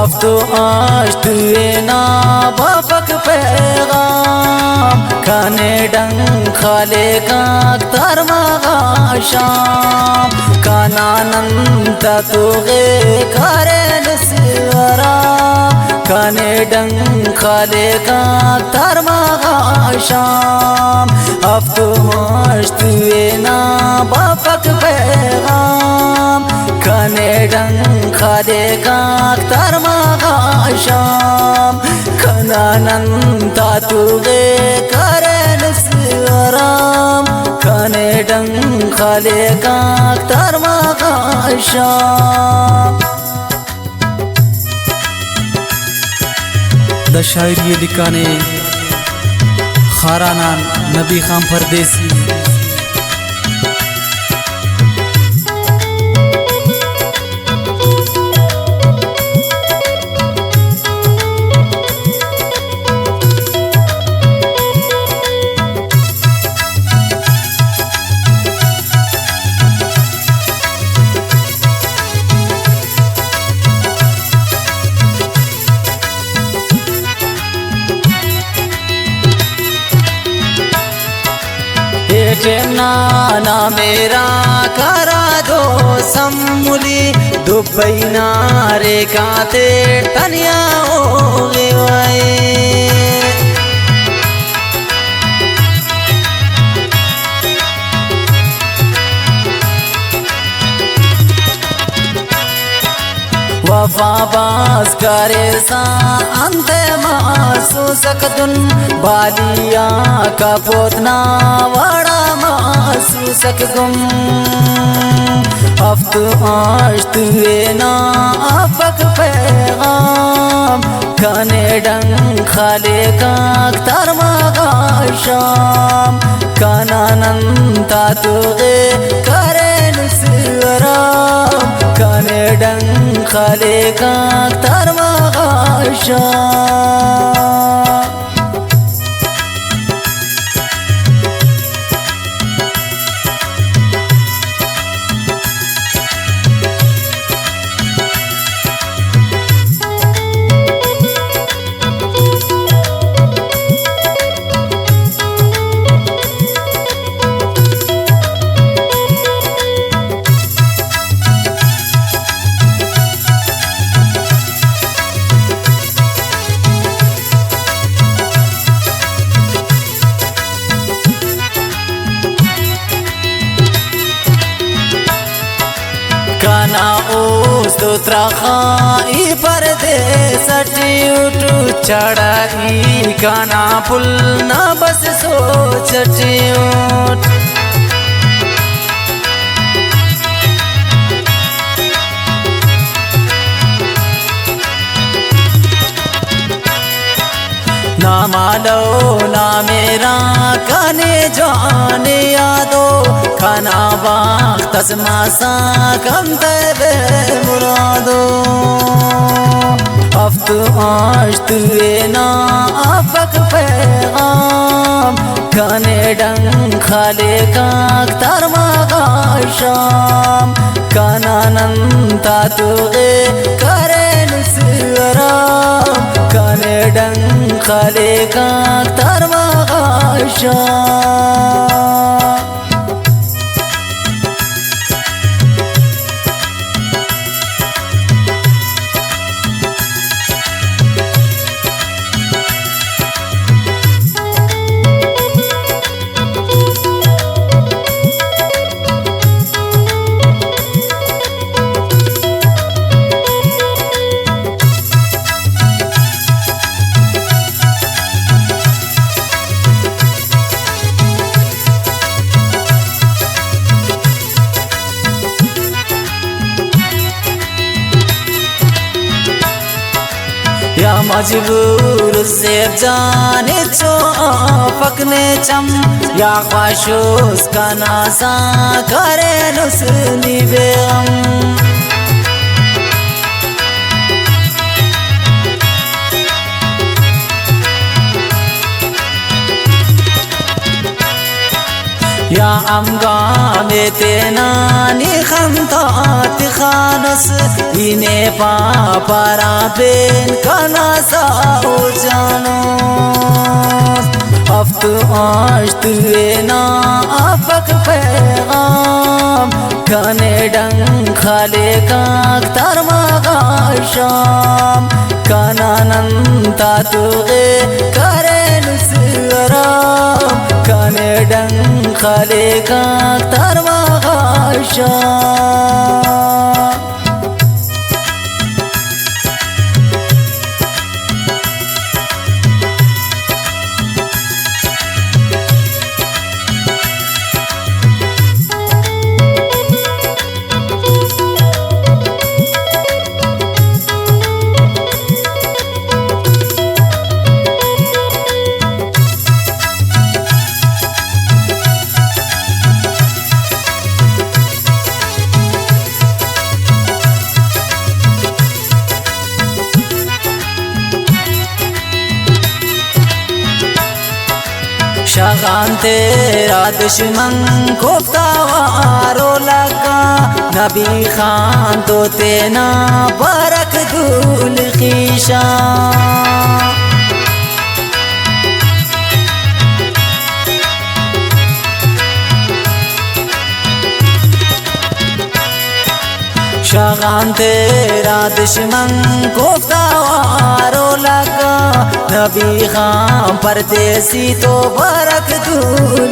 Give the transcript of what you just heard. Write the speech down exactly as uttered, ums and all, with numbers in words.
ہفتو آشتوے نا بافک پیغام، کنے ڈنگ خالیکاک ترمغا شام، کنا نن تا توغے کارینس آرام، کنے ڈنگ خالیکاک ترمغا شام۔ ہفتو آشتوے نا بافک پیغام، کنے ڈنگ خالیکاک ترمغا شام، کنا نن تا توغے کارینس آرام، کنے ڈنگ خالیکاک ترمغا شام۔ دا شاعری ءِ لکھانے خاران آن نبی خان پردیسی۔ اے ٹائم نا نا میرا کرا دو سملی، دبئی نا ریکا تے تنیا او گے وائے۔ وفا باز کریسہ انت محسوسک دن، بالی آ کپوت نا وڑا محسوسک گم۔ ہفت آشتوے نا افک پیغام، کنے ڈنگ خالیکاک ترمغا شام، کنا نن تا توغے کرینس آرام، کنے ڈنگ خالیکاک ترمغا شام۔ کنا اوست و ترخا ای پردیس اٹی اٹ، چڑائی کنا پھل نا بس سوچ اٹی اٹ۔ نا مالو نا میرا کنے جوان یادو، کنا بخت اس ماسا کم تے بے مرادو۔ ہفت آشتوے نا افک پیغام، کنے ڈنگ خالیکاک ترمغا شام، کنا نن تا توغے کرینس آرام، کنے ڈنگ خالیکاک ترمغا شام۔ یا مجبور زیب جان چو آفک نے چم، یا خوش اس کنا سا کرینس نی بے غم۔ یا ہم گام تینا نی خن تا تخانس، ای نے پاپارا پین کنا ساہو جانوس۔ ہفت آشت تینا آپک پیغام، کنے ڈنگ خالیکاک ترمغا شام۔ کنا نن تا تو غے کرینس آرام، کنے ڈنگ خالیکاک ترمغا شام۔ شغان تیرا دشمن کوفتا وارو لگا، نبی خان تو تینا برک دول خیشا۔ شغان تیرا دشمن کوفتا وارو لگا، نبی خان پردیسی تو برک دول